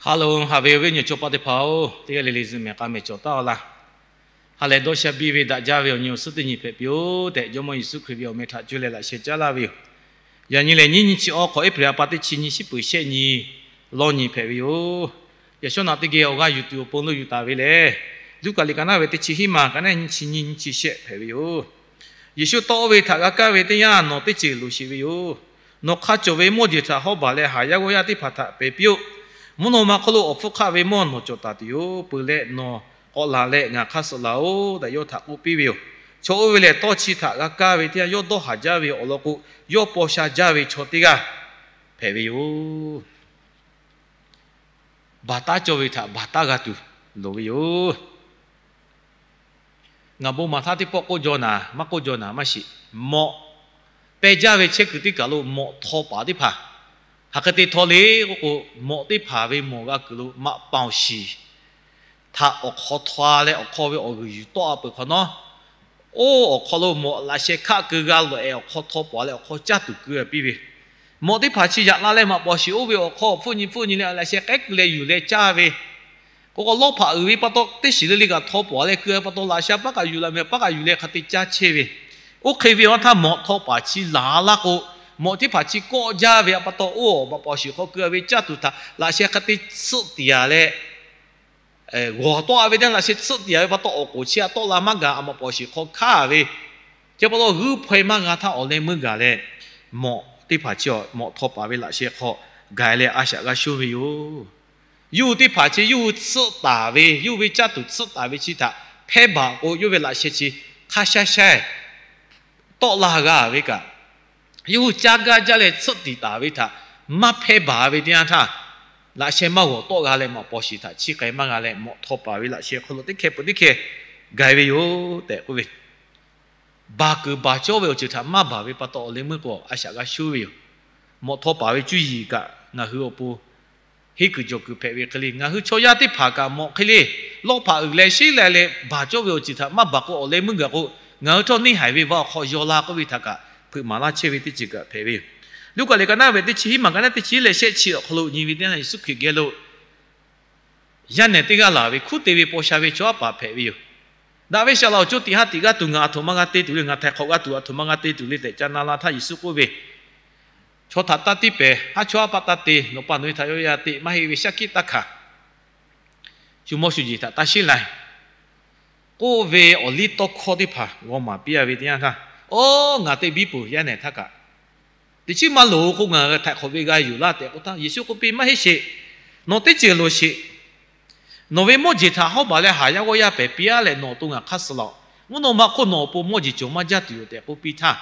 Ha loˬ, haꞈ ve awˬ viˉ awˬ nyi chaw paˆ teˇ hpaˍ-oˬ, teˇ g'aˇ le le zuhꞈ mehˍ k'a mehˍ cawˬ taˍ-aw laˇ. Ha lehˬ dawˇ sha biˇ ve daꞈ jaˇ ve awˬ nyi awˬ suhˉ teˇ nyi hpehꞈ piˇ-oˬ tehꞈ, Jawˇmawˇ Yeˍsuˆ Hkriꞈ ve awˬ meh htaꞈ cuˇ leh laꞈ sheh caˉ laˇ ve yoˬ. Yaꞈ nyi lehˬ, nyiˇ nyi chi awˇ hk'awꞈ April ha pa teˇ chi nyi, shiˉ peuˍ shehˆ nyi, lawˇ nyi hpehꞈ ve yoˬ. Yaꞈ shawˉ naꞈ teˇ geh awˬ g'aˇ yuˬ tuˬ awˬ pon lo yuˬ taˍ ve lehˬ, Luˉkaꞈ liꞈ ka naˉ ve teˇ chi hiˉ ma, ka naˉ nyiˇ chi nyi, nyiˇ chi shehˆ hpehꞈ ve yoˬ. Yeˍsuˆ tawˆ oˇ ve htaꞈ g'a kaˇ ve teˇ yanˇ, nawˬ teˇ ceuˬ loˍ sheˍ ve yoˬ. Nawˬ hk'a cawˬ ve mawˇ jeˬ htaꞈ hawˉ baˬ leh haˍ yaˇ g'awˇ yaˇ teˇ hpaˍ htaꞈ pehˬ piˇ-oˆ. Mvuhˇ naw ma hk'oˆ lo awˬ hpfuhˇ hk'aˆ ve mawˇ nawˬ cawˬ taˍ tuˬ yoˬ. Peuˬ leh nawˬ k'awꞈ laˬ leh ngaˬ hk'aˇ suh laˬ-oˆ tehꞈ yawˇ htaꞈ k'oˆ piˇ ve yoˬ. Chaw oˇ ve lehˬ, tawˇ chi htaꞈ g'a kaˇ ve teˇ yanˇ, yawˇ dawˇ haˍ jaˇ ve awˬ lawn k'o, yawˇ paw sha jaˇ ve chaw teˇ g'aˇ hpehꞈ ve yoˬ. Baˬ taˉ cawˇ ve htaꞈ baˬ taˉ g'a tuˬ loˍ ve yoˬ. Ngaˬ bon maˍ htaˇ teˇ pawˆ k'oˆ jaw naˍ, maˇ k'oˆ jaw naˍ maˇ shiˍ. Mawꞈ peh jaˇ ve chehˇ kuiˬ teˇ kaˬ lo mawꞈ htaw paˍ teˇ hpaˍ hk'aˬ hk'e te htaw le k'oˆ k'o, mawꞈ teˇ hpaˍ ve mawˬ g'a kuiˬ lo maꞈ pa awˬ shiˍ htaꞈ awˬ hk'aw htaw leh awˬ hk'aw ve awˬ g'uiˬ yuˬ tawˆ-a peuˬ hk'awꞈ nawˉ, oˇ awˬ hk'aw lo mawꞈ laꞈ sheh hkaˆ keu g'a lawꞈ-ehˍ awˬ hk'aw htaw paˍ leh awˬ hk'aw caˇ tuˬ keu piˇ ve, mawꞈ teˇ hpaˍ chi yaꞈ la leh maꞈ pa awˬ shiˍ oˇ ve awˬ hk'aw awˬ hpfuhˆ nyi hpfuhˆ nyi leh laꞈ sheh k'ehˉ keu leh yuˬ leh caˇ ve, k'o k'o lawˇ hpaꞈ uiˍ ve pa taw teˇ shiˍ le le kaꞈ htaw paˍ leh keu pa taw laꞈ sheh paˉ kaꞈ yuˬ laꞈ meh paˉ kaꞈ yuˬ leh hk'a te caˇ chehˇ ve, oˇ hk'e ve awˬ htaˇ mawꞈ htaw paˍ chi laˬ laˇ k'o, mawꞈ teˇ hpaˍ chi kawˆ jaˇ ve pa taw oˇ awˬ maꞈ pa awˬ shiˍ hk'aw keu ve caˇ tuˬ htaꞈ laꞈ sheh hk'a te tsuhˆ tiˍ-a leh g'awˬ tawˆ-a ve teˇ laꞈ sheh tsuhˆ tiˍ-a ve pa taw awˬ k'oˍ chi-a tawˆ la maˇ gaˬ, a maꞈ pa awˬ shiˍ hk'aw hkanˉ-a ve, chi pa taw g'uiˇ hpaw-e maˇ g'a htaˇ awˬ leh meuˇ gaˬ leh, mawꞈ teˇ hpaˍ chi mawꞈ htaw paˍ ve laꞈ sheh hk'aw gaˬ leh a shaꞈ g'a shonˇ ve yoˬ. Yawˇ hui teˇ hpaˍ chi yawˇ hui tsuhˆ taˍ ve, yawˇ hui ve caˇ tuˬ tsuhˆ taˍ ve chi htaꞈ hpehˇ baˬ k'o, yawˇ ve laꞈ sheh chi hk'a sha sha tawˆ la g'a ve kaꞈ, yawˇ hui caˇ gaˇ jaˇ leh tsuhˆ tiˍ taˍ ve htaꞈ maˇ hpehˇ baˬ ve teˇ yanˇ htaˇ, laꞈ sheh maˇ g'awˬ tawˆ g'a leh maꞈ pa awˬ shiˍ htaꞈ chiˇ k'ai maˇ g'a leh, mawꞈ htaw paˍ ve laꞈ sheh hk'aw lo teˇ hkeh peuˬ teˇ hkeh gaˬ ve yoˬ tehꞈ k'oˆ ve, baˬ kuiˬ baˬ cawˇ ve awˬ ceuˬ htaꞈ maˇ baˬ ve pa taw awˬ leh meuˇ k'o a shaꞈ g'a shonˇ ve yoˬ. Mawꞈ htaw paˍ ve cuˇ yiˍ kaꞈ ngaˬ hui awˬ pon henˇ kuiˬ jawˬ kuiˬ hpehꞈ ve hk'e le, ngaˬ hui chaw yaˇ teˇ hpaˍ kaꞈ mawꞈ hk'e le, lawˇ hpaꞈ uiˍ leh sheˉ leh leh baˬ cawˇ ve awˬ ceuˬ htaꞈ maˇ baˬ k'o awˬ leh meuˇ gaˬ k'o, ngaˬ hui htawˇ neˇ haiˬ ve va awˬ hk'aw yaw la k'oˆ ve htaꞈ kaꞈ hpeuꞈ maˍ laˇ chehˇ ve teˇ ceuˬ kaꞈ hpehꞈ ve yoˬ. Luˉkaꞈ liꞈ ka naˉ ve teˇ chi hiˉ ma, ka naˉ teˇ chi leh shehˆ chi awˬ hk'aw lo nyi ve teˇ yanˇ, Yeˍsuˆ Hkriꞈ geh lo yaˇ nehˬ teˇ g'aˇ laˬ ve hkunˉ te ve paw sha ve chaw haˉ paˍ hpehꞈ ve yoˬ. Daꞈ ve shaˍ laꞈ awˬ co tiꞈ ha tiꞈ g'aˇ tuˬ ngaˬ a htoꞈ ma g'a te tuˬ le, ngaˬ htaiˍ hk'awꞈ g'a tuˬ a htoꞈ ma g'a te tuˬ le tehꞈ ca na la htaˇ Yeˍsuˆ k'oˆ ve, Chaw htaꞈ taˇ tiˇ pehˍ, haˉ chawˇ haˉ paˆ taˇ te, nawˬ pa nawˬ e htaꞈ yawˇ yaˇ te maˇ heˆ ve shaˉ hkiˆ taˇ hkanˍ, shu mawˇ shu jeˬ htaꞈ taˇ sheˉ lai k'oˆ ve awˬ liˇ tawˇ hkawˇ teˇ hpaˍ g'aw maˍ piˇ-a ve teˇ yanˇ htaˇ, Oˇ, ngaˬ te biˇ peuˬ yaˇ nehˬ htaˇ kaꞈ, teꞈ chiˉ maˇ loˍ k'o ngaˬ htaiˍ hk'awꞈ ve g'a yuˬ laˇ tehꞈ k'oˆ htaˇ, Yeˍsuˆ k'oˆ piˇ, Maˇ heˆ sheˍ. Nawˬ teˇ ceuˬ loˍ sheˍ. Nawˬ ve mawˇ jeˬ htaꞈ hawˉ baˬ leh haˍ yaˇ g'awˇ yaˇ pehˬ piˇ-a leh nawˬ awˬ to ngaˬ hk'aˇ suh laˬ-oꞈ. Mvuhˇ naw ma hk'oˆ nawˬ awˬ pon mawˇ jeˬ cawˬ maˇ jaˇ tuˬ yoˬ tehꞈ k'oˆ piˇ htaˇ,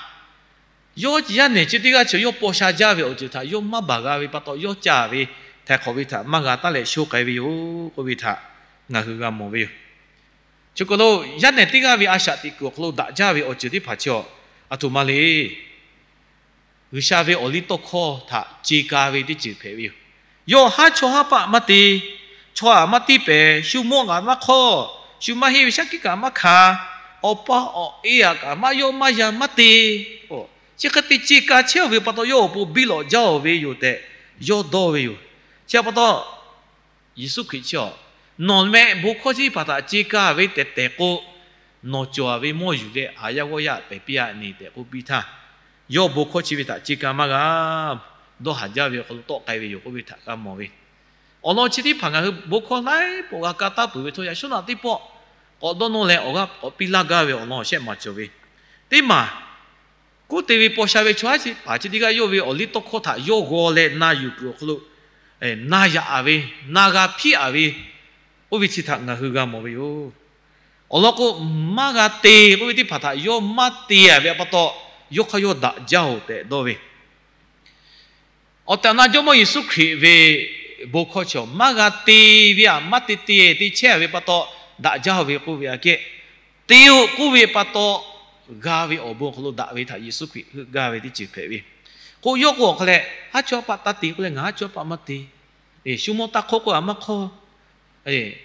yawˇ yaˇ nehˬ chi teˇ g'aˇ chi yawˇ paw sha jaˇ ve awˬ ceuˬ htaꞈ yawˇ maˇ baˬ g'a ve pa taw, yawˇ ca ve htaiˍ hk'awꞈ ve htaꞈ maˇ g'a taˉ leh sho k'ai ve yoˬ k'oˆ ve htaꞈ ngaˬ hui g'a mawˬ ve yoˬ. Chi k'o lo, yaˇ nehˬ teˇ g'aˇ ve a shaꞈ teꞈ kuiˬ awˬ hk'aw lo daꞈ jaˇ ve awˬ ceuˬ teˇ hpaˍ chi a, a htoꞈ ma le. G'uiˬsha ve awˬ liˇ tawˇ hkawˇ htaꞈ ce ka ve teˇ ceuˬ hpehꞈ ve yoˬ. Yawˇ haˉ chawˇ haˉ paˆ maˇ te, chaw aꞈ maˇ tiˇ pehˍ, shu mawˇ kaꞈ maˇ hk'awˇ, shu maˇ heˆ ve shaˉ hkiˆ kaꞈ maˇ hkanˍ, awˬ pa awˬ e aꞈ kaꞈ maˇ yawˆ maˇ yan maˇ te. Chi hk'e te ce ka chehˇ-oˬ ve pa taw, yawˇ awˬ pon biˇ lawꞈ jaˇ-oˬ ve yoˬ tehꞈ yawˇ dawˇ ve yoˬ. Chi pa taw, Yeˍsuˆ Hkriꞈ chi a, nawˬ meh bon hkawˇ chi teˇ hpaˍ htaꞈ ce ka ve tehˬ tehˬ k'o, nawˬ cawˬ-a ve mawˇ yuˬ leh haˍ yaˇ g'awˇ yaˇ pehˬ piˇ-a ne tehꞈ k'oˆ piˇ htaˇ, yawˇ bon hkawˇ chi ve htaꞈ ce ka maˇ g'a. Dawˇ haˍ jaˇ ve awˬ hk'aw lo tawˆ k'ai ve yoˬ k'oˆ ve htaꞈ g'a mawˬ ve. Awˬ lawn chi teˇ hpaˍ ngaˬ hui bon hkawˇ laiˉ pawˆ g'a ka taˉ peuˬ ve htawˇ, yaꞈ shawˉ naꞈ teˇ pawˆ k'awꞈ dawˇ nawˇ leh awˬ g'aˇ k'awꞈ piˇ laˇ gaˇ ve awˬ lawn awˬ shehˆ maˍ cawˬ ve teˇ maˬ, kuˉ te ve paw sha ve chaw haˉ chi paˍ chi teˇ g'aˇ yawˇ ve awˬ liˇ tawˇ hkawˇ htaꞈ yawˇ g'aw leh na yuˬ kuiˬ awˬ hk'aw lo na yaꞈ-a ve, na g'a hpiˇ-a ve, oˇ ve chi htaꞈ ngaˬ hui g'a mawˬ ve yoˬ. Awˬ lawn k'o, maˇ g'a te k'oˆ ve teˇ hpaˍ htaꞈ yawˇ maˇ te-a ve pa taw, yawˇ hk'aˇ yawˇ daꞈ jaˇ-oˬ tehꞈ dawˇ ve. Awˬ tehˬ awˬ na Jawˇmawˇ Yeˍsuˆ Hkriꞈ ve bon hkawˇ chi maˇ g'a te ve aꞈ, maˇ te te te chehˇ-a ve pa taw daꞈ jaˇ ve k'oˆ ve aꞈ kehˉ, te-oˬ k'oˆ ve pa taw g'a ve awˬ bon awˬ hk'aw lo daꞈ ve htaꞈ Yeˍsuˆ Hkriꞈ heuˆ gaˇ ve teˇ ceuˬ hpehꞈ ve. K'o yawˇ k'o awˬ hk'a leh, haˉ chawˇ haˉ paˆ taˇ te k'oˆ leh ngaˬ haˉ chawˇ haˉ paˆ maˇ te. Shu mawˇ taˇ hk'awˇ k'oˆ-a maˇ hk'awˇ.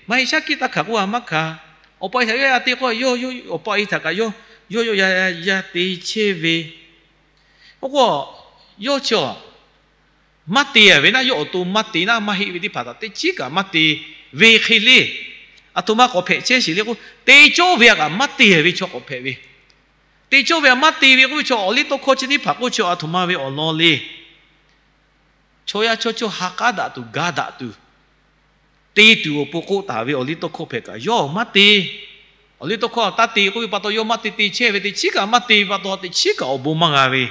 Maˇ heˆ shaˉ hkiˆ taˇ hkanˍ k'oˆ-a maˇ hkanˍ. Awˬ pa Iˉsaˍreˍlaˆ te k'o, yawˇ yawˇ awˬ pa e htaꞈ kaꞈ yawˇ yawˇ yaˇ te chehˇ ve. Oˇ k'o, yawˇ chi a maˇ te ve naˉ, yawˇ awˬ to maˇ te naˉ, maˇ heˆ ve teˇ hpaˍ htaꞈ teˇ chiˉ kaꞈ maˇ te ve hk'e le. Aˬ htoꞈ ma k'awꞈ hpehꞈ chehˇ sheˍ le k'o, te cawˇ ve htaꞈ kaꞈ maˇ te ve chaw k'awꞈ hpehꞈ ve, te cawˇ ve htaꞈ maˇ te ve k'oˆ ve chaw awˬ liˇ tawˇ hkawˇ chi teˇ hpaˍ k'oˆ chi aˬ htoꞈ ma ve awˬ lawn le. Chaw yaˇ chaw cawˇ ha k'aˉ daꞈ tuˬ ga daꞈ tuˬ, te tuˬ awˬ pon k'oˆ taˍ ve awˬ liˇ tawˇ hkawˇ hpehꞈ kaꞈ yawˇ maˇ te. Awˬ liˇ tawˇ hkawˇ taˇ te k'oˆ ve pa taw yawˇ maˇ te te chehˇ ve, teˇ chiˉ kaꞈ maˇ te ve pa taw teˇ chiˉ kaꞈ awˬ bon maˇ g'a ve,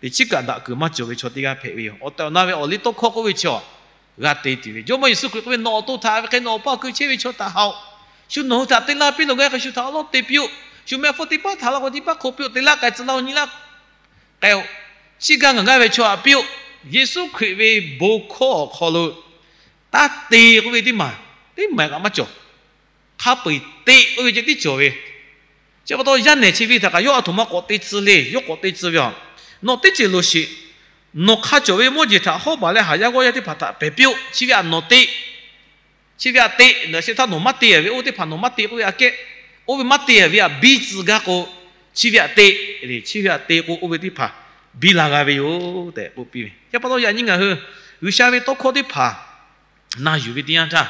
teˇ chiˉ kaꞈ daꞈ kuiˬ maˇ cawˬ ve chaw teˇ g'aˇ hpehꞈ ve yoˬ. Awˬ tehˬ awˬ na ve awˬ liˇ tawˇ hkawˇ k'oˆ ve chaw g'a te tuˬ ve, Jawˇmawˇ Yeˍsuˆ Hkriꞈ k'oˆ ve, Nawˬ awˬ to htaꞈ ve hk'e nawˬ awˬ paˇ awˬ ku chehˇ ve chaw htaꞈ haꞈ-oꞈ. Shu nawˬ hui htaꞈ te laˇ piˇ nawˬ g'a hk'e shu htaꞈ awˉ lawˉ te piˇ-oˆ. Shu mehˆ hpfuhˇ teˇ paˉ htaꞈ la k'o teˇ paˉ hk'oˆ piˇ-oˆ. Te laˇ k'ai tcuh laˇ-oˆ nyi laˇ k'ai-oˆ. Chi gaˇ ngaˬ gaˇ ve chaw htaꞈ piˇ-oˆ. Yeˍsuˆ Hkriꞈ ve bon hkawˇ awˬ hk'aw lo taˇ te k'oˆ ve teˇ maˬ teˇ maˬ kaꞈ maˇ cawˬ. Hk'a peu-eˬ te k'oˆ ve ceh tiˉ cawˬ ve. Chi pa taw yaˇ nehˬ chi ve htaꞈ kaꞈ yawˇ aˬ htoꞈ ma k'awꞈ te tcuh le. Yawˇ k'awꞈ te tcuh ve, Nawˬ teˇ ceuˬ loˍ sheˍ. Nawˬ hk'a cawˬ ve mawˇ jeˬ htaꞈ hawˉ baˬ leh haˍ yaˇ g'awˇ yaˇ teˇ hpaˍ htaꞈ pehˬ piˇ-oˆ. Chi ve htaꞈ nawˬ te. Chi ve htaꞈ te, nawˬ shehˍ htaˇ nawˬ maˇ te ve, oˇ teˇ hpaˍ nawˬ maˇ te k'oˆ ve aꞈ kehˉ, oˇ ve maˇ te ve htaꞈ biˇ tcuh gaˇ k'o, chi ve htaꞈ te le. Chi ve htaꞈ te k'o, oˇ ve teˇ hpaˍ biˇ la g'a ve yoˬ tehꞈ k'oˆ piˇ ve. Chi pa taw yaꞈ nyi ngaˬ hui G'uiˬsha ve tawˇ hkawˇ teˇ hpaˍ na yuˬ ve teˇ yanˇ htaˇ,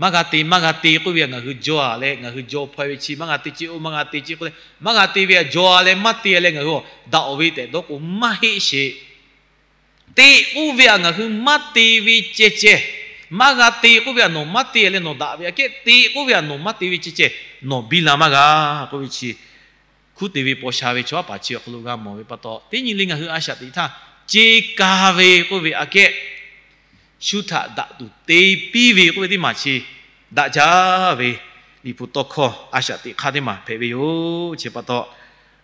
maˇ g'a te, maˇ g'a te k'oˆ ve htaꞈ ngaˬ hui jaw-a leh ngaˬ hui jaw hpaw-e ve chi, maˇ g'a te ce-o, maˇ g'a te ce k'oˆ leh, maˇ g'a te ve htaꞈ jaw-a leh maˇ te leh ngaˬ hui daꞈ-oꞈ ve tehꞈ dawˇ k'o maˇ heˆ sheˍ. Te k'oˆ ve htaꞈ ngaˬ hui maˇ te ve ceh ceh, maˇ g'a te k'oˆ ve htaꞈ nawˬ maˇ te leh nawˬ daꞈ ve aꞈ kehˉ, te k'oˆ ve htaꞈ nawˬ maˇ te ve ceh ceh, nawˬ biˇ la maˇ g'a k'oˆ ve chi, hkunˉ te ve paw sha ve chaw aˉ paˍ chi awˬ hk'aw lo g'a mawˬ ve pa taw, teˇ nyi le ngaˬ hui a shaꞈ teꞈ htaˇ, ce ka ve k'oˆ ve aꞈ kehˉ, shu htaꞈ daꞈ tuˬ te piˇ ve k'oˆ ve teˇ maˬ chi daꞈ jaˇ ve Liꞈ hpu tawˇ hkawˇ a shaꞈ teꞈ hk'aˇ teˇ maˬ hpehꞈ ve yoˬ. Chi pa taw,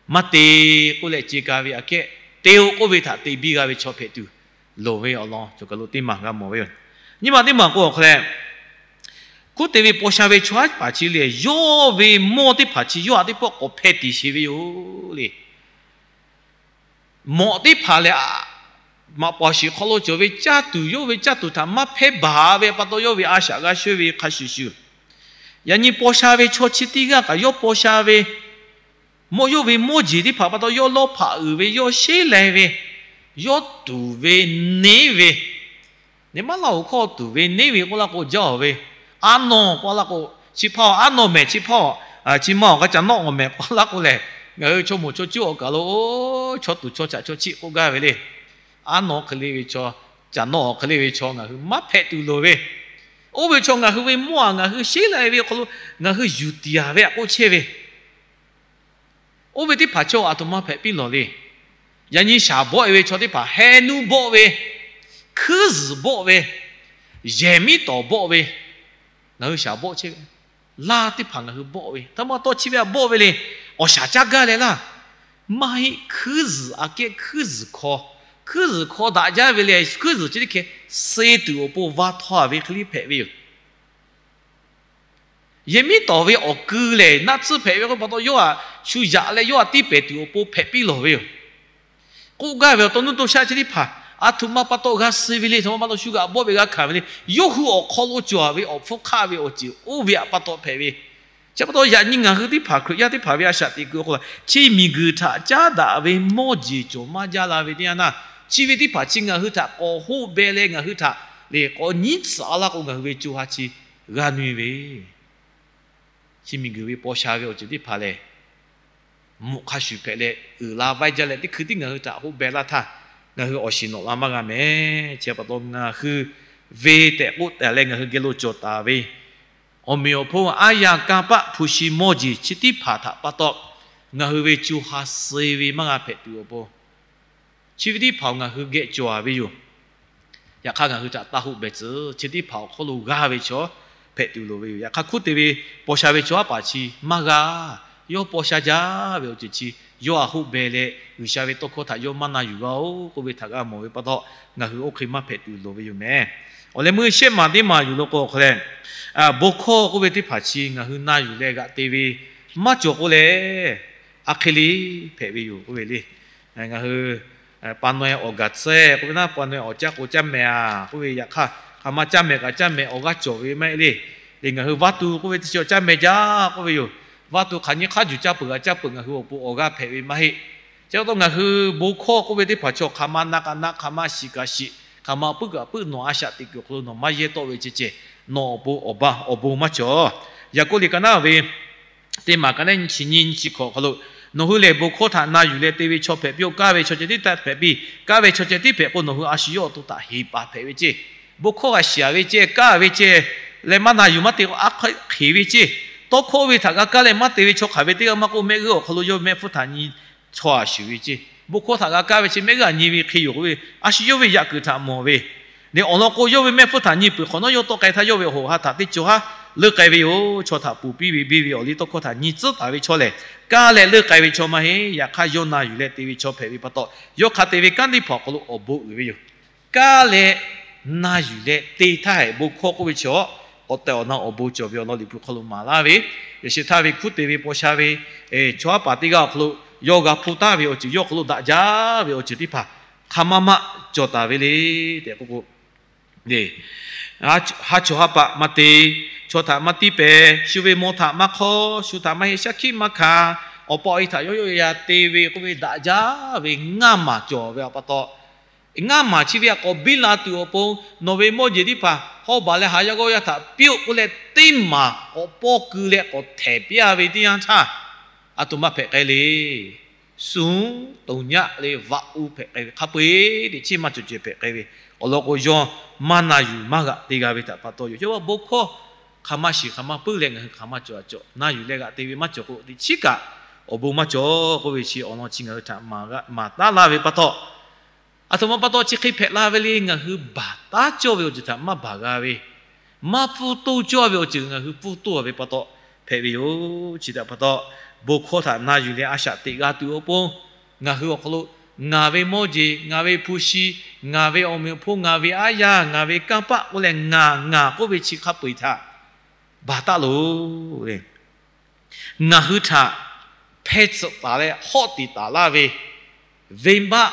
maˇ te k'oˆ leh ce ka ve aꞈ kehˉ, te-o k'oˆ ve htaꞈ te biˇ g'a ve chaw hpehꞈ tuˬ loˍ ve awˬ lawn cawˬ kaˬ lo teˇ maˬ g'a mawˬ ve yoˬ. Nyi ma teˇ maˬ k'o awˬ hk'aw leh, hkunˉ te ve paw sha ve chaw aˉ paˍ chi lehˬ, yawˇ ve mawˇ teˇ hpaˍ chi yawˇ htaꞈ teˇ pawˆ k'awꞈ hpeh tiˍ sheˍ ve yoˬ le. Mawꞈ teˇ hpaˍ lehˬ, maꞈ paˍ shiˍ hk'aw lo cawˬ ve caˇ tuˬ, yawˇ ve caˇ tuˬ htaꞈ maˇ hpehˇ baˬ ve pa taw, yawˇ ve a shaꞈ g'a shawehˇ ve hk'a shuˍ shuˍ, yaꞈ nyi paw sha ve chaw chi teˇ g'aˇ kaꞈ yawˇ paw sha ve mawˇ yawˇ ve mawˇ jeˬ teˇ hpaˍ pa taw, yawˇ lawˇ hpaꞈ uiˍ ve, yawˇ sheˉ lai ve, yawˇ tuˍ ve, neˉ ve, neˇ maˉ laˇ-oˬ hkawˇ tuˍ ve neˉ ve k'oˆ laˇ k'o jaˇ-oˬ ve, aˉ nawˇ k'oˆ laˇ k'o, chi hpaˇ-oˬ, aˉ nawˇ mehˍ chi hpaˇ-oˬ, chi ma awˬ g'a ca nawˆ awˬ mehˍ k'oˆ laˇ k'o lehˬ, ngaˬ hui chaw moˍ chaw cuˇ awˬ kaˬ lo, chaw tuˍ chaw caꞈ chaw chiˆ k'oˆ gaˇ ve le. Aˉ nawˇ hk'e le ve chaw, caꞈ nawˆ awˬ hk'e le ve chaw ngaˬ hui maˇ hpehꞈ tuˬ loˍ ve. Oˇ ve chaw ngaˬ hui ve mawˇ-aˬ, ngaˬ hui sheˉ lai ve awˬ hk'aw lo ngaˬ hui yuˬ tiˍ-a ve aꞈ k'oˆ chehˇ ve, oˇ ve teˇ hpaˍ chaw aˬ htoꞈ ma hpehꞈ piˇ lawˬ le. Yaꞈ nyi shaˍ bawˆ-e ve chaw teˇ hpaˍ heh nuˇ bawˆ ve, hkuiˉ zuhˬ bawˆ ve, yehˬ miˉ tawˍ bawˆ ve, ngaˬ hui shaˍ bawˆ chehˇ ve, laˇ teˇ hpaˍ ngaˬ hui bawˆ ve, htaˇ maˇ tawˇ chi ve aꞈ bawˆ ve le. Awˬ shaˍ caˇ gaˇ leh laˇ. Maˇ heˆ, hkuiˉ zuhˬ aꞈ kehˉ hkuiˉ zuhˬ hkaw, hkuiˉ zuhˬ hkaw daꞈ jaˇ ve leh, hkuiˉ zuhˬ chi teˇ hkeh suh tuˬ awˬ pon va htawˇ-a ve hk'e le hpehꞈ ve yoˬ. Yehˬ miˉ tawˍ ve awˬ kui lehˬ, naˆ tsuhˇ hpehꞈ ve k'oˆ pa taw, yawˇ htaꞈ shu yaꞈ leh yawˇ htaꞈ tiˇ pehˍ tuˬ awˬ pon hpehꞈ piˇ lawˬ ve yoˬ. K'oˆ gaˇ ve awˬ to nuˇ to shaˆ chi teˇ hpaˍ, aˬ htoꞈ ma pa taw g'a suh ve le, aˬ htoꞈ ma pa taw shu g'aꞈ bawˆ ve g'a hkanˍ ve le, yawˇ hui awˬ hk'aw lo cawˬ ve awˬ hpfuhˇ hk'aˆ ve awˬ ceuˬ oˇ ve htaꞈ pa taw hpehꞈ ve. Chi pa taw yaꞈ nyi ngaˬ hui teˇ hpaˍ Hkriꞈ yaˇ teˇ hpaˍ ve a shaꞈ teꞈ kuiˬ awˬ hk'aw lo, chi miˬguiˬ htaꞈ caˉ daꞈ ve mawˇ jeˬ cawˬ maˇ jaˇ la ve teˇ yanˇ naˇ, chi ve teˇ hpaˍ chi ngaˬ hui htaꞈ k'awꞈ hoˆ beh leh ngaˬ hui htaꞈ lehˬ k'awꞈ nyiˉ tcuhꞈ-a laˇ k'o, ngaˬ hui ve co ha chi g'a nui ve. Chi miˬguiˬ ve paw sha ve awˬ ceuˬ teˇ hpaˍ lehˬ, mvuhꞈ hk'a shuˍ hpehꞈ leh uiˍ la vaiˇ jaˇ leh, teˇ hkui tiˉ ngaˬ hui htaꞈ hoˆ beh laˇ htaˇ, ngaˬ hui awˬ shiˍ nawꞈ la maˇ g'a mehˍ. Chi pa taw ngaˬ hui ve tehꞈ k'oˆ taˍ leh ngaˬ hui geh lo cawˬ taˍ ve awˬ meꞈ awˬ hponˇ aˉ yaˇ kanˇ paˆ hpu shi mawˇ jeˬ chi teˇ hpaˍ htaꞈ pa taw, ngaˬ hui ve co ha suh ve maˇ g'a hpehꞈ tuˬ awˬ pon, chi ve teˇ hpaˍ-oˬ ngaˬ hui geh cawˬ-a ve yoˬ. Yaꞈ hk'aˇ ngaˬ hui htaꞈ taˇ hoˆ beh tcuh, chi teˇ hpaˍ awˬ hk'aw lo g'aˇ ve chaw hpehꞈ tuˬ loˍ ve yoˬ. Yaꞈ hk'aˇ hkunˉ te ve paw sha ve chaw aˉ paˍ chi maˇ g'a. Yawˇ paw sha jaˇ ve awˬ ceuˬ chi yawˇ htaꞈ hoˆ beh leh, G'uiˬsha ve tawˇ hkawˇ htaꞈ yawˇ maˇ na yuˬ g'a-oˬ k'oˆ ve htaꞈ g'a mawˬ ve pa taw, ngaˬ hui oˇ hk'e maˇ hpehꞈ tuˬ loˍ ve yoˬ mehˍ. Awˬ leh meuˇ shehˆ maˬ teˇ maˬ yuˬ lo k'o awˬ hk'aw leh, bon hkawˇ k'oˆ ve teˇ hpaˍ chi ngaˬ hui na yuˬ leh g'aꞈ te ve maˇ cawˬ k'o leh, aˬ hk'e le hpehꞈ ve yoˬ k'oˆ ve le. Ngaˬ hui pa naweh awˬ gaˬ tsuhˇ k'oˆ ve naˉ, pa naweh awˬ caˇ k'o caˇ mehˍ-a k'oˆ ve, yaꞈ hk'aˇ hk'aˬ ma caˇ mehˍ kaꞈ caˇ mehˍ awˬ g'aˇ cawˬ ve maˇ heˆ le. Leh ngaˬ hui vaˇ tu k'oˆ ve teˇ chi awˬ caˇ mehˍ jaˇ k'oˆ ve yoˬ. Vaˇ tu hk'aˬ nyi hk'aˇ juˬ caˇ peuˬ g'a caˇ peuˬ ngaˬ hui awˬ pon awˬ g'aˇ hpehꞈ ve maˇ heˆ. Chi pa taw ngaˬ hui bon hkawˇ k'oˆ ve teˇ hpaˍ chaw hk'aˬ ma na kaꞈ na, hk'aˬ ma shiˍ kaꞈ shiˍ, hk'aˬ ma puiˉ kaꞈ puiˉ, nawˬ a shaꞈ teꞈ kuiˬ awˬ hk'aw lo nawˬ maˇ yehˇ tawˆ ve ceh ceh, nawˬ awˬ bon awˬ ba awˬ bon maˇ cawˬ. Yaˍkoˆ liꞈ ka naˉ ve teˇ maˬ ka naˉ nyi chi nyi nyi chi hkawꞈ awˬ hk'aw lo, nawˬ hui lehˬ bon hkawˇ htaꞈ na yuˬ leh te ve chaw hpehꞈ piˇ-oˆ. Kaˇ ve chaw ceh tiˉ htaꞈ hpehꞈ piˇ. Kaˇ ve chaw ceh tiˉ hpehꞈ k'o, nawˬ hui a shu yawˇ awˬ to htaꞈ heˍ paˍ hpehꞈ ve ceˇ. Bon hkawˇ g'a shiˍ-a ve ceˇ, kaˇ ve ceˇ, leh maˇ na yuˬ maˇ te k'o, a hk'e hk'e ve ceˇ. Tawˇ hkawˇ ve htaꞈ g'a kaˇ leh maˇ te ve chaw hk'aˬ ve teˇ g'aˇ maˇ k'oˆ, mehˆ g'uˇ awˬ hk'aw lo yawˇ ve mehˆ hpfuhˇ htaꞈ nyi chaw a shuˍ ve ceˇ. Bon hkawˇ htaꞈ g'a kaˇ ve chi mehˆ g'uˇ aꞈ nyi ve hk'e yoˬ k'oˆ ve, a shu yawˇ ve yaꞈ kuiˬ htaꞈ mawˬ ve, leh awˬ lawn k'o, yawˇ ve mehˆ hpfuhˇ htaꞈ nyi peuˬ hk'awꞈ nawˉ, yawˇ tawˆ k'ai htaˇ yawˇ ve awˬ hoꞈ ha htaꞈ teˇ cawˬ haˉ leuˆ k'ai ve yoˬ. Chaw htaꞈ ponˬ piˇ ve biˇ ve awˬ liˇ tawˇ hkawˇ htaꞈ nyi tcuhˉ taˍ ve chaw lehˬ, kaˇ leh leuˆ k'ai ve chaw maˇ heˆ. Yaꞈ hk'aˇ, yawˇ na yuˬ leh te ve chaw hpehꞈ ve pa taw, yawˇ hk'a te ve kanˉ teˇ hpaˍ awˬ hk'aw lo awˬ bon uiˍ ve yoˬ. Kaˇ leh na yuˬ leh te htaˇ hehꞈ bon hkawˇ k'oˆ ve chi awˬ tehˬ awˬ na awˬ bon cawˬ ve awˬ lawn Liꞈ hpu hk'aw lo maˍ laˇ ve, yaꞈ sheh htaˇ ve hkuˉ te ve paw sha ve chaw haˉ paˍ teˇ g'aˇ awˬ hk'aw lo yawˇ g'a hpuˇ taˍ ve awˬ ceuˬ, yawˇ hk'aw lo daꞈ jaˇ ve awˬ ceuˬ teˇ hpaˍ hk'aˬ ma ma cawˬ taˍ ve le tehꞈ k'oˆ k'o, haˉ chaw haˉ paˆ maˇ te, chaw htaꞈ maˇ tiˇ pehˍ, shu ve maw htaꞈ maˇ hk'awˇ, shu htaꞈ maˇ heˆ, shaˉ hkiˆ maˇ hkanˍ, awˬ pa awˬ e htaꞈ yawˇ yawˇ ya te ve k'oˆ ve daꞈ jaˇ ve ngaˇ maˬ cawˬ ve pa taw, ngaˇ maˬ chi ve htaꞈ k'awꞈ biˇ la tuˬ awˬ pon, nawˬ ve mawˇ jeˬ teˇ hpaˍ hawˉ baˬ leh haˍ yaˇ g'awˇ yaˇ htaꞈ piˇ-oˆ k'oˆ leh, teˇ maˬ k'awꞈ pawˇ keu leh k'awꞈ htehˍ piˇ-a ve teˇ yanˇ htaˇ, a htoꞈ ma hpehꞈ k'ai le. Suhˍ toˍ nyaˆ le vaꞈ u hpehꞈ k'ai ve, hk'a peu-eˬ teꞈ chiˉ maˇ cawˬ ceh hpehꞈ k'ai ve, awˬ lawn k'o, yawˇ maˇ na yuˬ maˇ g'aꞈ te g'a ve htaꞈ pa taw yoˬ. Yawˇ ve bon hkawˇ hk'aˬ ma shiˍ hk'aˬ ma puiˉ leh ngaˬ hui hk'aˬ ma cawˬ a cawˬ, na yuˬ leh g'aꞈ te ve maˇ cawˬ k'o, teꞈ chiˉ kaꞈ awˬ bon maˇ cawˬ k'oˆ ve chi awˬ lawn chi ngaˬ hui htaꞈ maˍ taˉ laˇ ve pa taw, a htoꞈ ma pa taw chi hk'e hpehꞈ la ve le. Ngaˬ hui baˬ taˉ cawˇ ve awˬ ceuˬ htaꞈ maˇ baˬ g'a ve, maˇ pfuhˇ toˇ cawˇ ve awˬ ceuˬ ngaˬ hui pfuhˇ toˇ ve pa taw hpehꞈ ve yoˬ. Chi htaꞈ pa taw, bon hkawˇ htaꞈ na yuˬ leh a shaꞈ teꞈ g'a tuˬ awˬ pon, ngaˬ hui awˬ hk'aw lo ngaˬ ve mawˇ jeˬ, ngaˬ ve hpu shi, ngaˬ ve awˬ meꞈ awˬ hponˇ, ngaˬ ve aˉ yaˇ, ngaˬ ve kanˇ paˆ k'oˆ leh ngaˬ ngaˬ k'oˆ ve chi hk'a peu-eˬ htaꞈ baˬ taˉ loˬ le. Ngaˬ hui htaꞈ hpeh tsuhꞈ taˍ leh hawˆ tiˍ taˍ laˇ ve venˇbaˆ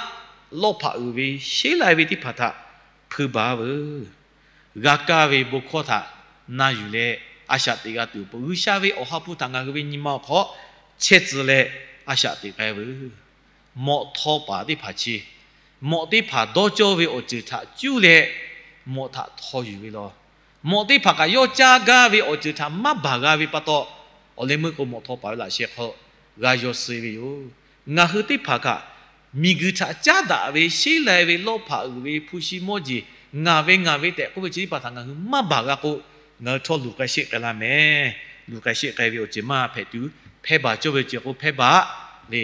lawˇ hpaꞈ uiˍ ve sheˉ lai ve teˇ hpaˍ htaꞈ hpui baˬ veuˬ. G'a kaˇ ve bon hkawˇ htaꞈ na yuˬ leh a shaꞈ teꞈ g'a tuˬ awˬ pon, G'uiˬsha ve Awˬ ha hpu htaꞈ ngaˬ hui ve nyi ma awˬ hk'aw chehˇ tcuh leh a shaꞈ teꞈ k'ai veuˬ. Mawꞈ htaw paˍ teˇ hpaˍ chi, mawꞈ teˇ hpaˍ dawˇ cawˇ ve awˬ ceuˬ htaꞈ cuˇ leh mawꞈ htaꞈ htaw yuˬ ve law. Mawꞈ teˇ hpaˍ kaꞈ yawˇ caˇ gaˇ ve awˬ ceuˬ htaꞈ maˇ baˬ g'a ve pa taw, awˬ leh meuˇ k'o mawꞈ htaw paˍ ve laꞈ sheh hk'aw g'a yaw suh ve yoˬ. Ngaˬ hui teˇ hpaˍ kaꞈ miˬguiˬ htaꞈ caˉ daꞈ ve sheˉ lai ve lawˇ hpaꞈ uiˍ ve hpu shi mawˇ jeˬ, ngaˬ ve ngaˬ ve tehꞈ k'oˆ ve chi teˇ hpaˍ htaꞈ ngaˬ hui maˇ baˬ g'a k'o, ngaˬ hui htawˇ luˬ k'ai sheˆ k'ai laˇ mehˍ. Luˬ k'ai sheˆ k'ai ve awˬ ceuˬ maˇ hpehꞈ tuˬ, hpehˇ baˬ cawˇ ve awˬ ceuˬ k'o hpehˇ baˬ le.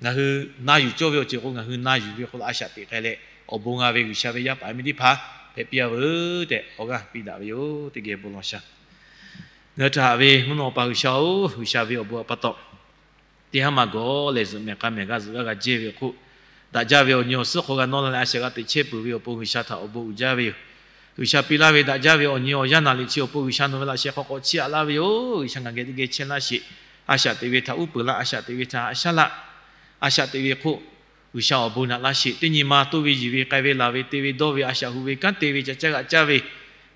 Ngaˬ hui na yuˬ cawˇ ve awˬ ceuˬ k'o, ngaˬ hui na yuˬ ve hk'aw lo a shaꞈ teꞈ k'ai leh, awˬ bon g'a ve G'uiˬsha ve yaˇ paˍ yaˇ miˇ teˇ hpaˍ hpehꞈ piˇ-a veuˬ tehꞈ awˬ g'aˇ piˇ daꞈ ve yoˬ. Teˇ geh bon lawˬ sha. Ngaˬ hui htaꞈ haꞈ ve mvuhˇ naw pa G'uiˬsha-oˬ, G'uiˬsha ve awˬ bon pa taw, teˇ haˉ maˇ gawˬ lehˬ, zuhꞈ mehˍ k'a mehˍ g'a zuhꞈ g'a g'a jehˇ ve awˬ hk'oˆ, daꞈ jaˇ ve awˬ nyi awˬ suhˉ hk'aw g'a nawˇ la leh a shaꞈ g'a teꞈ chehˇ peuˬ ve awˬ pon G'uiˬsha htaꞈ awˬ bon uiˍ jaˇ ve yoˬ. G'uiˬsha piˇ laˇ ve daꞈ jaˇ ve awˬ nyi awˬ yanˇ naˍ riˍ chi awˬ pon G'uiˬsha nawˬ ve laꞈ sheh hk'aw k'awꞈ chiˇ aꞈ laˇ ve yoˬ. G'uiˬsha ngaˬ geh teˇ geh chehˇ laˇ sheˍ. A shaꞈ teꞈ ve htaꞈ uˉ peunˍ laˇ, a shaꞈ teꞈ ve htaꞈ haꞈ shaˉ laˇ, a shaꞈ teꞈ ve hk'oˆ G'uiˬsha awˬ bon naꞈ laˇ sheˍ. Teˇ nyi ma toˇ ve yiˬ ve k'ai ve laˬ ve te ve dawˇ ve a shaꞈ hu ve kanˉ te ve ca caˇ g'aꞈ caˇ ve,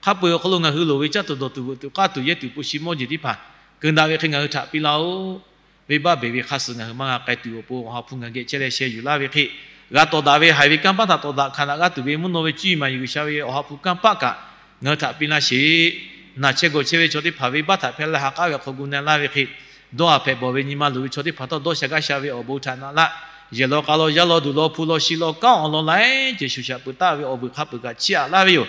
hk'a peu-eˬ awˬ hk'aw lo ngaˬ hui loˍ ve caˇ tuˬ dawˬ tuˬ veuꞈ tuˬ k'aˇ tuˬ yehˇ tuˬ hpu shi mawˇ jeˬ teˇ hpaˍ keu daꞈ ve hk'e ngaˬ hui htaꞈ piˇ laˇ-oˆ. Venˇbaˆ beˬ ve hk'a suhˍ ngaˬ hui maˇ g'a k'ai tuˬ awˬ pon, Awˬ ha hpu ngaˬ geh chehˇ leh sheh yuˬ laˇ ve hk'e, g'a tawˍ daꞈ ve haiˬ ve kanˇ paˆ htaꞈ tawˍ daꞈ hkanˍ daꞈ g'aˇ tuˬ ve mvuhˇ naw ve cuˇ yiˍ maˍ yiˍ G'uiˬsha ve Awˬ ha hpu kanˇ paˆ kaꞈ ngaˬ hui htaꞈ piˇ laˇ sheˍ. Naˬ chehˇ gawˬ chehˇ ve chaw teˇ hpaˍ venˇbaˆ htaꞈ hpehˇ laˇ ha k'aˉ ve hk'aw gu na laˇ ve hk'e, dawˇ haˍ hpehꞈ bawˬ ve nyi ma luˬ ve chaw teˇ hpaˍ htawˇ dawˇ sha gaˇ sha ve awˬ bon htaꞈ naꞈ laˇ. Yehˬ law k'a law, yaˇ law duˬ law, hpu law shi law, kanˉ awˬ lawn laiˉ ceuˬ shuˍ shaꞈ peuˬ taˍ ve awˬ vuiˬ hk'a peu-eˬ kaꞈ chiˇ aꞈ laˇ ve yoˬ.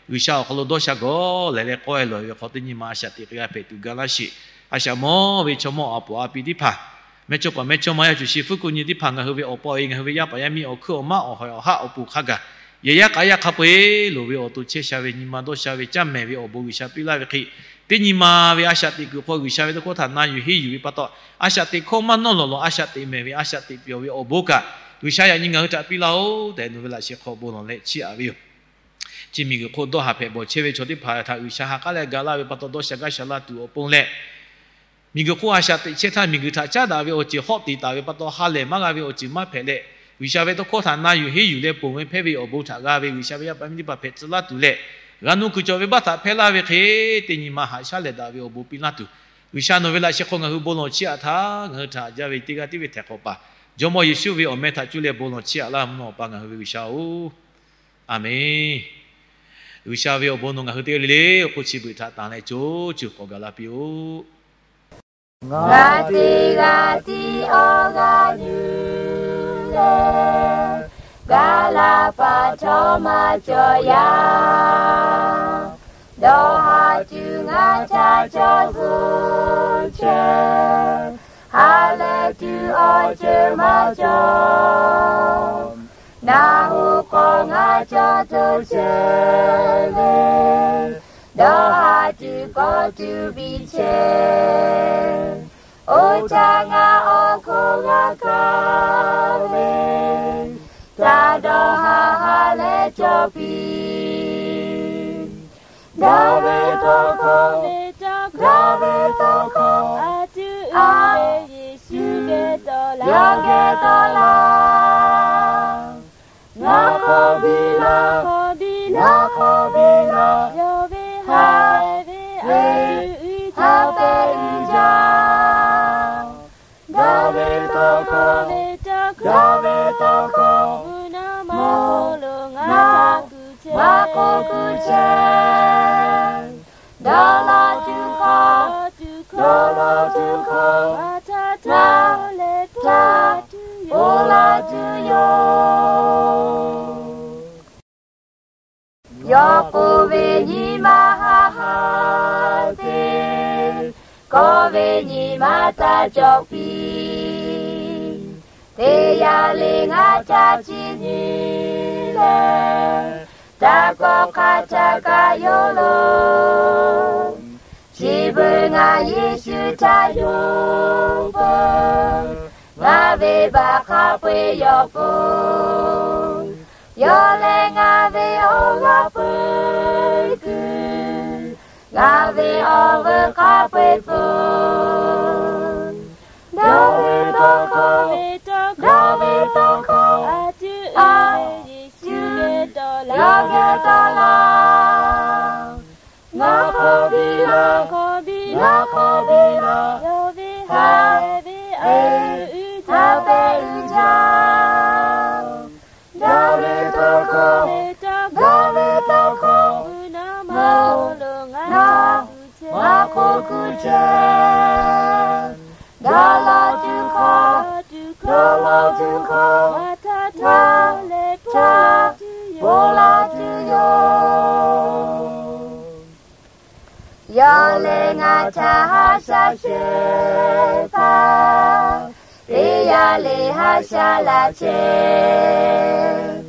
G'uiˬsha awˬ hk'aw lo dawˇ sha gawˬ lehˬ leh k'awehˇ lawˬ ve hk'aw teˇ nyi ma a shaꞈ teꞈ k'ai g'a hpehꞈ tuˬ ga laˇ sheˍ. A shaꞈ mawˇ ve chaw mawˇ a poˍ a pi teˇ hpaˍ, mehˇchawˇ paˍ mehˇchawˇma yaˇ cuˬ shi fuˉ kuˆ nyi teˇ hpaˍ, ngaˬ hui ve awˬ pa awˬ e, ngaˬ hui ve yaˇ paˍ yaˇ miˇ awˬ hkuiˉ awˬ maˉ awˬ hawehˍ awˬ haˆ awˬ pon hk'a gaˬ, yehˬ yaˇ k'a yaˇ hk'a peu-eˬ loˍ ve awˬ to chehˇ sha ve nyi ma dawˇ sha ve caˇ mehˍ ve awˬ bon G'uiˬsha piˇ laˇ ve hk'e, teˇ nyi ma ve a shaꞈ teꞈ kuiˬ hk'aw G'uiˬsha ve tawˇ hkawˇ htaꞈ na yuˬ henˇ yuˬ ve pa taw, a shaꞈ teꞈ hkawˇ maˇ nawˇ lawˬ lawˬ, a shaꞈ teꞈ mehˍ ve a shaꞈ teꞈ pyawˬ ve awˬ bon kaꞈ, G'uiˬsha yaꞈ nyi ngaˬ hui htaꞈ piˇ laˇ-oˆ tehꞈ nawˬ ve laꞈ sheh hk'aw bon lawˬ leh chiˇ aꞈ ve yoˬ. Chi miˬguiˬ hk'oˆ dawˇ haˍ hpehꞈ bawˬ chehˇ ve chaw teˇ hpaˍ htaꞈ G'uiˬsha ha k'aˉ leh ga laˇ ve pa taw dawˇ sha gaˇ sha laˇ tuˬ awˬ pon leh, miˬguiˬ hk'oˆ a shaꞈ teꞈ chehˇ htaˇ miˬguiˬ htaꞈ caˉ daꞈ ve awˬ ceuˬ hawˆ tiˍ taˍ ve pa taw ha lehˬ maˇ g'a ve awˬ ceuˬ maˇ hpehꞈ leh, G'uiˬsha ve tawˇ hkawˇ htaꞈ na yuˬ henˇ yuˬ leh ponˬ ve hpehˇ ve awˬ bon htaꞈ g'a ve G'uiˬsha ve yaˇ paˍ yaˇ miˇ teˇ hpaˍ hpehꞈ tcuh laˇ tuˬ leh, g'a nuˇ kuiˬ cawˬ ve baˆ htaꞈ hpehˇ laˇ ve hk'e, teˇ nyi ma haꞈ shaˉ lehˬ daꞈ ve awˬ bon piˇ laˇ tuˬ, G'uiˬsha nawˬ ve laꞈ sheh hk'aw ngaˬ hui bon lawˬ chiˇ aꞈ htaˇ, ngaˬ hui htaꞈ haꞈ jaˇ ve teˇ g'aˇ tiˉ ve htehꞈ hk'awꞈ paˍ Jawˇmawˇ Yeˍsuˆ ve awˬ meh htaꞈ cuˇ leh bon lawˬ chiˇ aꞈ laˇ mvuhˇ naw Awˬ pa ngaˬ hui ve G'uiˬsha-oˬ, Aˍmenˍ. G'uiˬsha ve awˬ bon nawˬ ngaˬ hui teˇ g'aˇ le le awˬ hk'oˆ chi beuꞈ htaꞈ tanˬ leh co ceuˬ k'awꞈ gaˬ la piˇ-oˆ. Ngaˬ teˇ g'aˇ tiˉ awˬ g'aˇ yuˬ leh, gaˬ la pa chaw maˇ cawˬ yaˇ. Dawˇ haˍ tuˬ ngaˬ ca cawˬ zuhˬ chehˇ, ha lehˬ tuˬ awˬ ceuˬ maˇ cawˬ. Naˬ hoꞈ k'awꞈ ngaˬ cawˬ tuˬ chehˇ ve, dawˇ haˍ tuˬ k'awꞈ tuˬ biˇ chehˇ. Oˇ htaˇ ngaˬ awˬ hk'oˆ g'a kaˇ ve, htaˇ dawˇ haˍ ha lehˬ cawˬ piˇ. Daˍviˆ tawˇ hkawˇ, Daˍviˆ tawˇ hkawˇ, a, yawˇ geh tawˆ laˇ. Ngaˬ hk'awꞈ biˇ laˇ, ngaˬ hk'awꞈ biˇ laˇ, yawˇ ve ha ve, ha pehꞈ uiˍ jaˇ. Daˍviˆ tawˇ hkawˇ, Daˍviˆ tawˇ hkawˇ, mvuhˇ naw ma hk'oˆ lo ngaˬ maˇ k'oˆ kuˬ chehˇ. Dawˇ law tuˬ hkawˇ, dawˇ law tuˬ hkawˇ, ngaˬ htaꞈ htaˇ ponˬ laˇ tuˬ yoˬ. Yawˇ k'oˆ ve, Nyi ma haˆ haˆ te, kawˆ ve nyi ma taˇ cawˬ piˇ. Teˇ yanˇ le ngaˬ htaꞈ chi nyi leh, taˇ kawˆ hk'a htaˇ kaꞈ yoˬ lo. Chi beuꞈ ngaˬ Yeˍsuˆ htaꞈ yonˍ peuˬ, ngaˬ ve baꞈ hk'a peu-eˬ yawˬ pon. Yawˇ lehˬ ngaˬ ve awˬ g'aˇ peuˬ kuiˬ, ngaˬ ve awˬ vuiˬ hk'a peu-eˬ peuˬ. Daˍviˆ tawˇ hkawˇ, Daˍviˆ tawˇ hkawˇ, a, yawˇ geh tawˆ laˇ. Ngaˬ hk'awꞈ biˇ laˇ, ngaˬ hk'awꞈ biˇ laˇ, yawˇ ve ha ve, a, uiˍ uiˍ htaˇ pehꞈ uiˍ jaˇ. Daˍviˆ tawˇ hkawˇ, Daˍviˆ tawˇ hkawˇ, mvuhˇ naw ma hk'oˆ lo ngaˬ maˇ k'oˆ kuˬ chehˇ. Dawˇ law tuˬ hkawˇ, dawˇ law tuˬ hkawˇ, ngaˬ htaꞈ htaˇ leh htaˇ ponˬ laˇ tuˬ yoˬ. Yawˇ lehˬ ngaˬ htaꞈ haˉ shaˉ shehˍ hpaˇ, teˇ yanˇ le haˉ shaˉ laˇ chehˇ.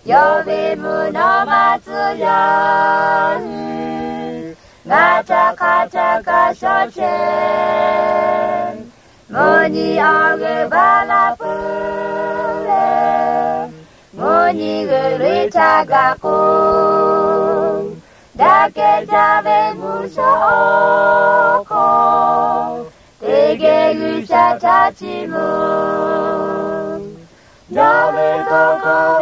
Yawˇ ve mvuhˇ naw ma tcuh yaˇ hui, ngaˬ htaꞈ hk'a htaˇ kaꞈ shawˉ chehˇ. Mvuhˇ nyi awˬ g'euˆ baˬ la peuˬ leh, mvuhˇ nyi g'euˆ loꞈ-e htaˇ gaˬ k'o, daꞈ kehˬ jaˇ ve mvuhˇ shawˉ awˬ hk'aw, teˇ geh G'uiˬsha htaꞈ chiˇ mvuh. Daˍviˆ tawˇ hkawˇ,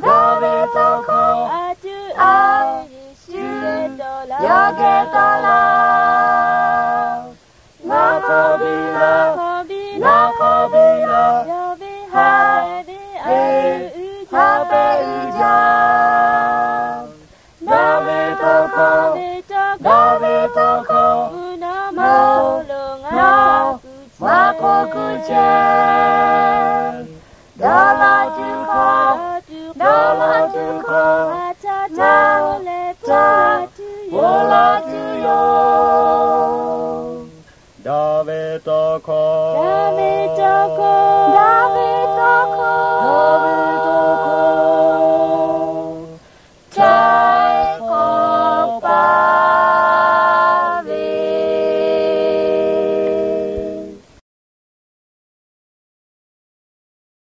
Daˍviˆ tawˇ hkawˇ, a, Yeˍsuˆ yawˇ geh tawˆ laˇ. Ngaˬ hk'awꞈ biˇ laˇ, ngaˬ hk'awꞈ biˇ laˇ, yawˇ ve ha ve, a, uiˍ uiˍ htaˇ pehꞈ uiˍ jaˇ. Daˍviˆ tawˇ hkawˇ, Daˍviˆ tawˇ hkawˇ, mvuhˇ naw ma hk'oˆ lo ngaˬ maˇ k'oˆ kuˬ chehˇ. Dawˇ law tuˬ hkawˇ, dawˇ law tuˬ hkawˇ, ngaˬ htaꞈ htaˇ leh htaˇ ponˬ laˇ tuˬ yoˬ. Daˍviˆ tawˇ hkawˇ, Daˍviˆ tawˇ hkawˇ,